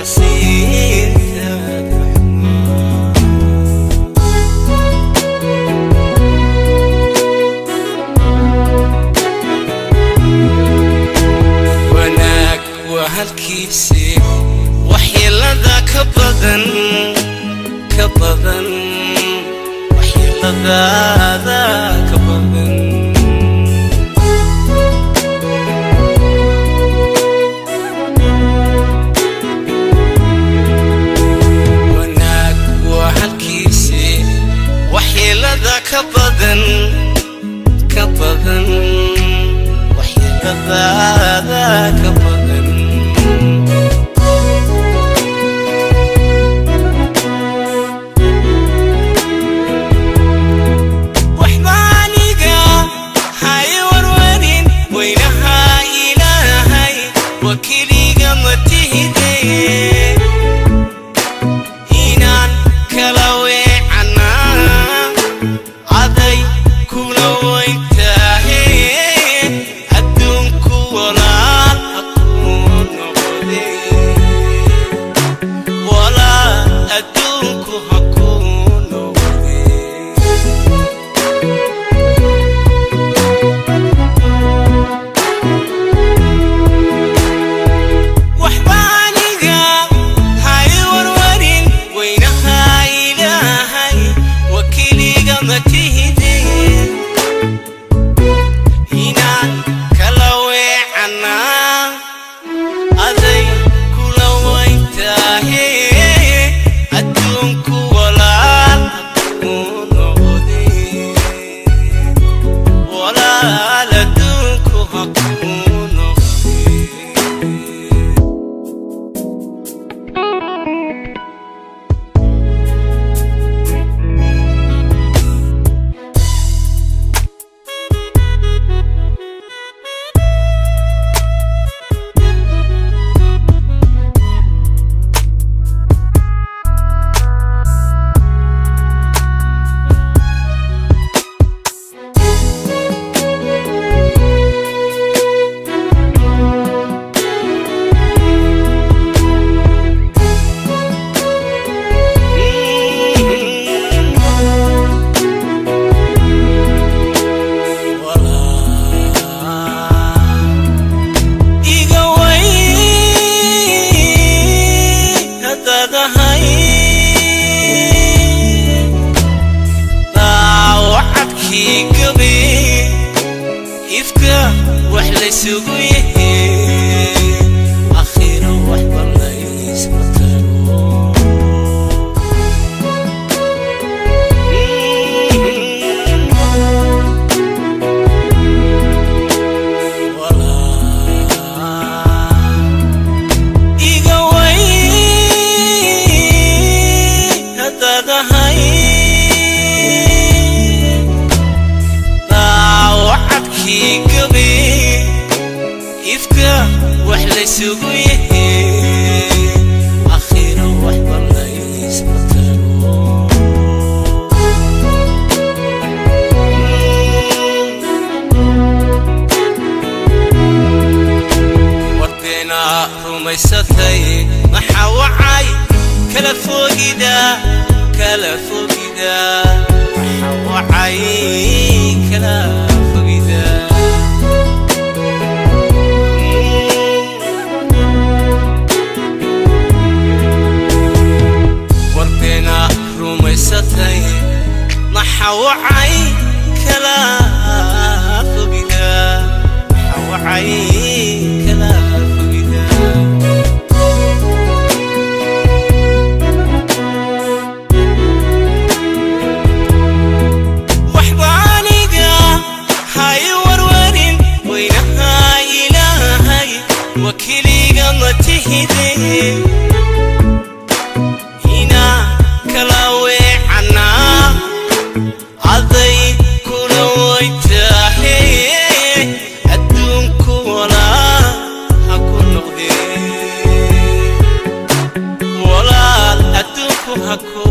Xasiintaada xumaa. Wanaag waa halkiisi, waxyeelada ka badan, ka badan, waxyeeladaada ka badan. Wanaag waa halkiisi, waxyeelada ka badan, ka badan, waxyeeladaada ka badan. Waxba aniga hay warwarin, weynaha Ilaahay wakiiliga ma tihide. Inaan kala weecanaa aday kula weyntaahe, adduunku walaal ha kuu noqde, walaal adduunku ha kuu noqde. Waxba aniga hay warwarin, weynaha Ilaahay wakiiliga ma tihide. Inaan kala weecanaa aday kula weyntaahe, adduunku walaal ha kuu noqde, walaal adduunku ha kuu noqde. Iga weyn haddaad ahay daawacadkii gabe, ifka wax laysugu yahe, akhiiro waxba laysma taro. Iga weyn haddaad ahay daawacadkii gabe, ifka wax laysugu yahe, akhiiro waxba laysma taro. Warbeena rumaysatay, maxaa wacay kala fogida, kala fogida? Maxaa wacay kala fogida? Warbeena rumaysatay, maxaa wacay kala fogida? Maxaa wacay kala fogida? Waxba aniga hay warwarin, weynaha Ilaahay wakiiliga ma tihide. Inaa kala weecanaa aday kula weyntaahe, adduunku walaal ha ku noqdee, walaal adduunku ha ku